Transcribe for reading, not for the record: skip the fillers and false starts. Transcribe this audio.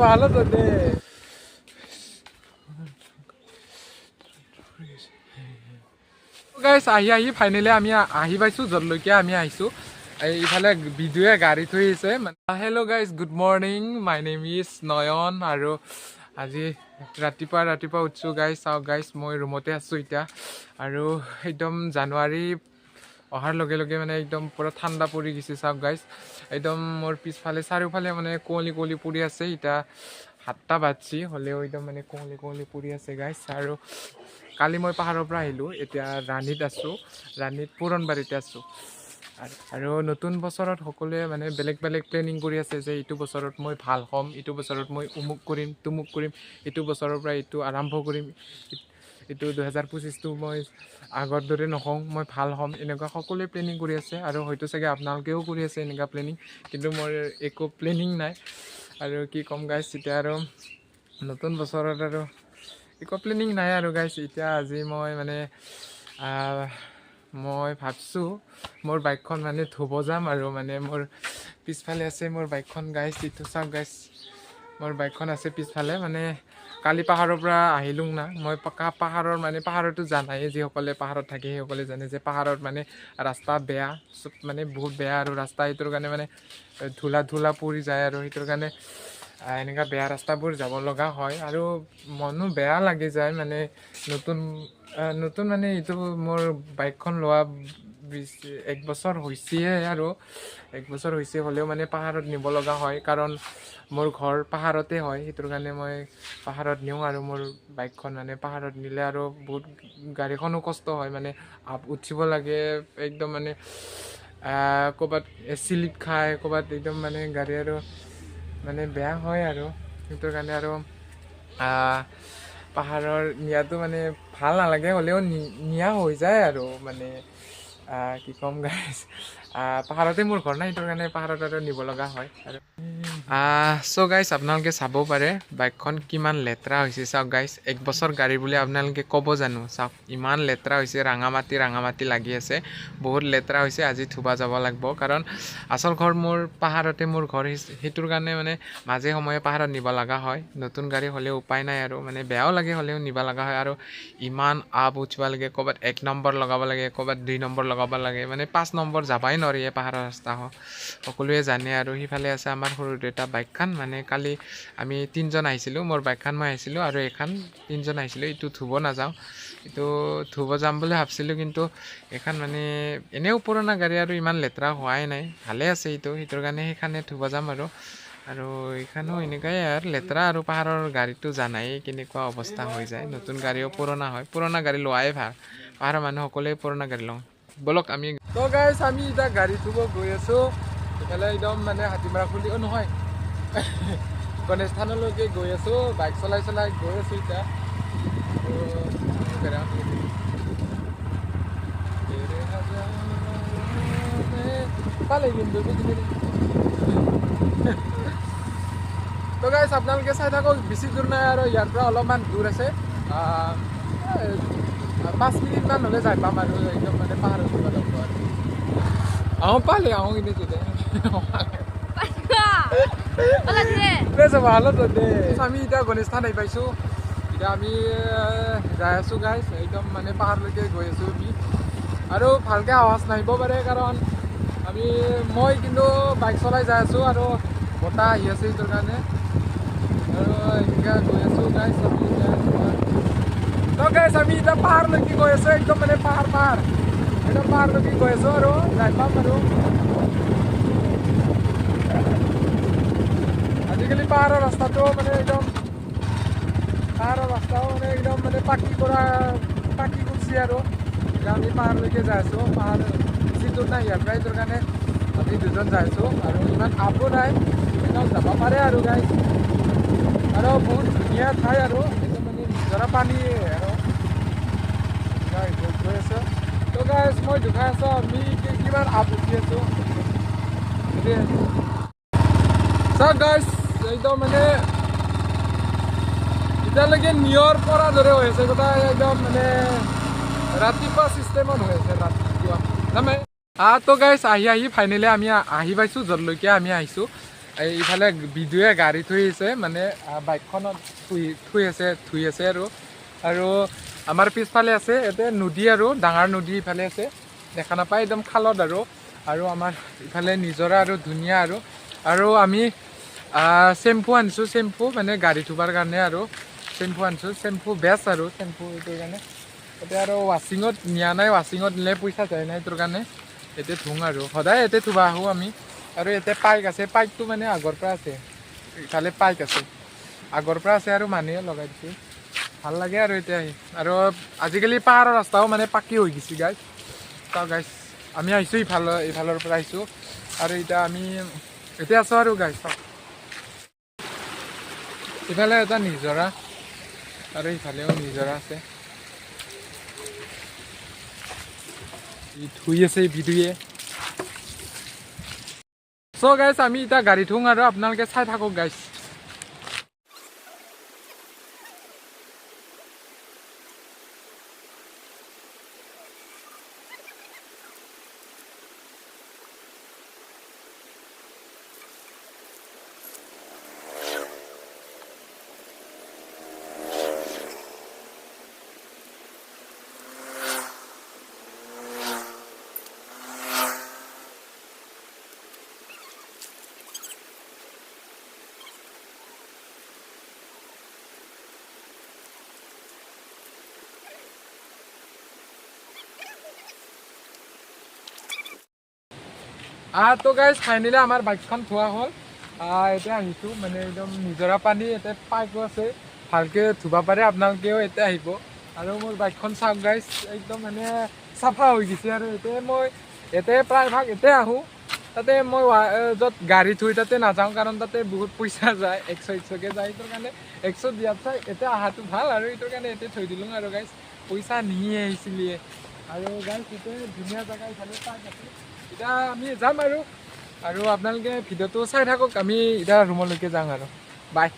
ভালো দে। গাইছ, আহি আহি ফাইনেলি আমি আহি পাইছোঁ য'তলৈকে আমি আহিছোঁ। এইফালে বিদুৱে গাড়ী থৈ আহিছে। Hello guys, good morning, my name is Nayan. আৰু আজি ৰাতিপুৱা ৰাতিপুৱা উঠিছোঁ গাইছ। চাওক গাইছ, মই ৰুমতে আছোঁ এতিয়া। আৰু একদম জানুৱাৰী অহাৰ লগে লগে মানে একদম পূৰা ঠাণ্ডা পৰি গৈছে। চাওক গাইছ, একদম মোৰ পিছফালে চাৰিওফালে মানে কুঁৱলী কুঁৱলী পৰি আছে। এতিয়া 7টা বাজছি, হ'লেও একদম মানে কুঁৱলী কুঁৱলী পৰি আছে গাইছ। আৰু কালি মই পাহাৰৰ পৰা আহিলোঁ, এতিয়া ৰাণীত আছোঁ, ৰাণীত পুৰণবাৰীতে আছোঁ। আৰু নতুন বছৰত সকলোৱে মানে বেলেগ বেলেগ প্লেনিং কৰি আছে যে এইটো বছৰত মই ভাল হ'ম, এইটো বছৰত মই অমুক কৰিম, তুমুক কৰিম, এইটো বছৰৰ পৰা এইটো আৰম্ভ কৰিম, এইটো 2025টো মই আগৰ দৰে নহওঁ, মই ভাল হ'ম, এনেকুৱা সকলোৱে প্লেনিং কৰি আছে। আৰু হয়তো চাগে আপোনালোকেও কৰি আছে এনেকুৱা প্লেনিং, কিন্তু মোৰ একো প্লেনিং নাই। আৰু কি ক'ম গাইছ, এতিয়া আৰু নতুন বছৰত আৰু একো প্লেনিং নাই আৰু গাইছ। এতিয়া আজি মই মানে মই ভাবছোঁ মোৰ বাইকখন মানে ধুব যাম। আৰু মানে মোৰ পিছফালে আছে মোৰ বাইকখন গাইছ, এইটো চাওক গাইছ, মোৰ বাইকখন আছে পিছফালে। মানে কালি পাহাৰৰ পৰা আহিলোঁ না মই, পাকা পাহাৰৰ মানে পাহাৰতো জানাই, যিসকলে পাহাৰত থাকে সেইসকলে জানে যে পাহাৰত মানে ৰাস্তা বেয়া, চব মানে বহুত বেয়া আৰু ৰাস্তা, সেইটোৰ কাৰণে মানে ধূলা ধূলা পৰি যায়। আৰু সেইটোৰ কাৰণে এনেকুৱা বেয়া ৰাস্তাবোৰ যাব লগা হয় আৰু মনো বেয়া লাগি যায়। মানে নতুন নতুন মানে এইটো মোৰ বাইকখন লোৱা এক বছৰ হৈছে, আৰু এক বছৰ হৈছে হ'লেও মানে পাহাৰত নিব লগা হয়, কাৰণ মোৰ ঘৰ পাহাৰতে হয়। সেইটোৰ কাৰণে মই পাহাৰত নিওঁ। আৰু মোৰ বাইকখন মানে পাহাৰত নিলে আৰু বহুত গাড়ীখনো কষ্ট হয়, মানে আপ উঠিব লাগে একদম, মানে ক'ৰবাত শ্লিপ খায়, ক'ৰবাত একদম মানে গাড়ী আৰু মানে বেয়া হয়। আৰু সেইটোৰ কাৰণে আৰু পাহাৰৰ নিয়াটো মানে ভাল নালাগে, হ'লেও নিয়া হৈ যায়। আৰু মানে কি ক'ম গাইছ, পাহাৰতে মোৰ ঘৰ নাই, সেইটোৰ কাৰণে পাহাৰত আৰু নিব লগা হয়। আৰু চ' গাইছ, আপোনালোকে চাব পাৰে বাইকখন কিমান লেতেৰা হৈছে। চাওক গাইছ, এক বছৰ গাড়ী বুলি আপোনালোকে ক'ব জানো? চাওক, ইমান লেতেৰা হৈছে, ৰাঙা মাটি ৰাঙা মাটি লাগি আছে, বহুত লেতেৰা হৈছে। আজি ধুবা যাব লাগিব, কাৰণ আচল ঘৰ মোৰ পাহাৰতে মোৰ ঘৰ, সেইটোৰ কাৰণে মানে মাজে সময়ে পাহাৰত নিব লগা হয়। নতুন গাড়ী হ'লেও উপায় নাই আৰু মানে বেয়াও লাগে, হ'লেও নিব লগা হয়। আৰু ইমান আপ উঠিব লাগে, ক'ৰবাত 1 নম্বৰ লগাব লাগে, ক'ৰবাত 2 নম্বৰ লগাব লাগে, মানে 5 নম্বৰ যাবাই নোৱাৰি এই পাহাৰৰ ৰাস্তা, সকলোৱে জানে। আৰু সিফালে আছে আমাৰ সৰু দেউতা বাইকখন। মানে কালি আমি তিনিজন আহিছিলোঁ, মোৰ বাইকখন মই আহিছিলোঁ আৰু এইখন তিনিজন আহিছিলোঁ। এইটো ধুব নাযাওঁ, এইটো ধুব যাম বুলি ভাবছিলোঁ, কিন্তু এইখন মানে এনেও পুৰণা গাড়ী আৰু ইমান লেতেৰা হোৱাই নাই, ভালে আছে এইটো, সেইটোৰ কাৰণে সেইখনে ধুব যাম। আৰু আৰু এইখনো এনেকুৱাই আৰু লেতেৰা। আৰু পাহাৰৰ গাড়ীটো জানাই কেনেকুৱা অৱস্থা হৈ যায়, নতুন গাড়ীও পুৰণা হয়, পুৰণা গাড়ী লোৱাই ভাল, পাহাৰৰ মানুহ সকলোৱে পুৰণা গাড়ী লওঁ। ব'লক আমি। তো গাইছ, আমি এতিয়া গাড়ী ধুব গৈ আছোঁ। ইফালে একদম মানে হাতীমাৰা খুলি, অ' নহয়, গণেশ থানলৈকে গৈ আছোঁ, বাইক চলাই চলাই গৈ আছোঁ এতিয়া। পালে কিন্তু। তো গাইছ, আপোনালোকে চাই থাকক, বেছি দূৰ নাই আৰু ইয়াৰ পৰা অলপমান দূৰ আছে, 5 মিনিটমান হ'লে যাই পাম। আৰু একদম মানে পাহাৰত উঠিব লাগিব আৰু। আহোঁ পালে আহোঁ কিন্তু আমি এতিয়া গণেশ থান আহি পাইছোঁ। এতিয়া আমি যাই আছোঁ গাইছ, একদম মানে পাহাৰলৈকে গৈ আছোঁ আমি। আৰু ভালকৈ আৱাজ নাহিব পাৰে, কাৰণ আমি মই কিন্তু বাইক চলাই যাই আছোঁ আৰু বতাহ আহি আছে, সেইটোৰ কাৰণে। আৰু এনেকৈ গৈ আছোঁ গাইছ আমি এতিয়া। তো গাইছ, আমি এতিয়া পাহাৰলৈকে গৈ আছোঁ, একদম মানে পাহাৰ পাহাৰ একদম পাহাৰলৈকে গৈ আছোঁ আৰু যাই পাম। আৰু আজিকালি পাহাৰৰ ৰাস্তাটো মানে একদম পাহাৰৰ ৰাস্তাও মানে একদম মানে পাকি কৰা পাকি কৰিছে। আৰু এতিয়া আমি পাহাৰলৈকে যাই আছোঁ, পাহাৰ বেছি দূৰ নাই ইয়াৰ পৰা, সেইটোৰ কাৰণে আমি দুজন যাই আছোঁ। আৰু ইমান আপো নাই, একদম যাব পাৰে আৰু গাইছ। আৰু বহুত ধুনীয়া ঠাই আৰু একদম মানে নিজৰা পানী আৰু গৈ আছোঁ। তো গাইছ, মই দেখাই আছোঁ আমি কিমান আপ উঠি আছোঁ। চাওক গাইছ, একদম মানে এতিয়ালৈকে নিয়ৰ পৰা দৰে হৈ আছে গোটেই, একদম মানে ৰাতিপুৱা চিষ্টেমত হৈ আছে, ৰাতিপুৱা। নামে তো গাইছ আহি আহি ফাইনেলি আমি আহি পাইছোঁ য'তলৈকে আমি আহিছোঁ। এইফালে বিদুৱে গাড়ী থৈ আহিছে, মানে বাইকখনত থৈ আছে থৈ আছে। আৰু আৰু আমাৰ পিছফালে আছে ইয়াতে নদী, আৰু ডাঙৰ নদী ইফালে আছে, দেখা নাপায় একদম খালত। আৰু আৰু আমাৰ ইফালে নিজৰা আৰু ধুনীয়া। আৰু আৰু আমি চেম্পু আনিছোঁ, চেম্পু মানে গাড়ী ধুবাৰ কাৰণে আৰু চেম্পু আনিছোঁ, চেম্পু বেষ্ট আৰু চেম্পু এইটোৰ কাৰণে। এতিয়া আৰু ৱাশ্বিঙত নিয়া নাই, ৱাশ্বিঙত নিলে পইচা যায় নাই, এইটোৰ কাৰণে এতিয়া ধুওঁ আৰু সদায় ইয়াতে ধুবা আহোঁ আমি। আৰু ইয়াতে পাইক আছে, পাইকটো মানে আগৰ পৰা আছে, ইফালে পাইক আছে আগৰ পৰা আছে আৰু মানুহে লগাই দিছে, ভাল লাগে আৰু এতিয়া আহি। আৰু আজিকালি পাহাৰৰ ৰাস্তাও মানে পাকি হৈ গৈছে গাইছ। চাওক গাইছ, আমি আহিছোঁ ইফালৰ পৰা আহিছোঁ আৰু এতিয়া আমি এতিয়া আছোঁ আৰু গাইছ। চাওক ইফালে এটা নিজৰা আৰু ইফালেও নিজৰা আছে, ধুই আছে বিদুয়ে। চ' গাইছ আমি এতিয়া গাড়ী ধুওঁ আৰু আপোনালোকে চাই থাকক গাইছ। তো গাইজ ফাইনেলি আমাৰ বাইকখন থোৱা হ'ল। এতিয়া আহিছোঁ মানে একদম নিজৰা পানী, ইয়াতে পাইপো আছে, ভালকৈ ধুব পাৰে, আপোনালোকেও ইয়াতে আহিব। আৰু মোৰ বাইকখন চাওক গাইজ, একদম মানে চাফা হৈ গৈছে। আৰু এতিয়া মই ইয়াতে প্ৰায়ভাগ ইয়াতে আহোঁ, তাতে মই য'ত গাড়ী থৈ তাতে নাযাওঁ, কাৰণ তাতে বহুত পইচা যায়, 100-100কৈ যায়, সেইটোৰ কাৰণে 100 দিয়াৰ চাই ইয়াতে অহাটো ভাল আৰু এইটোৰ কাৰণে ইয়াতে থৈ দিলোঁ আৰু গাইজ, পইচা নিয়ে আহিছিলিয়ে। আৰু গাইজ ইয়াতে ধুনীয়া জেগা, ইফালে পাৰ্ক আছে, এতিয়া আমি যাম আৰু। আৰু আপোনালোকে ভিডিঅ'টো চাই থাকক, আমি এতিয়া ৰুমলৈকে যাওঁ আৰু বাই।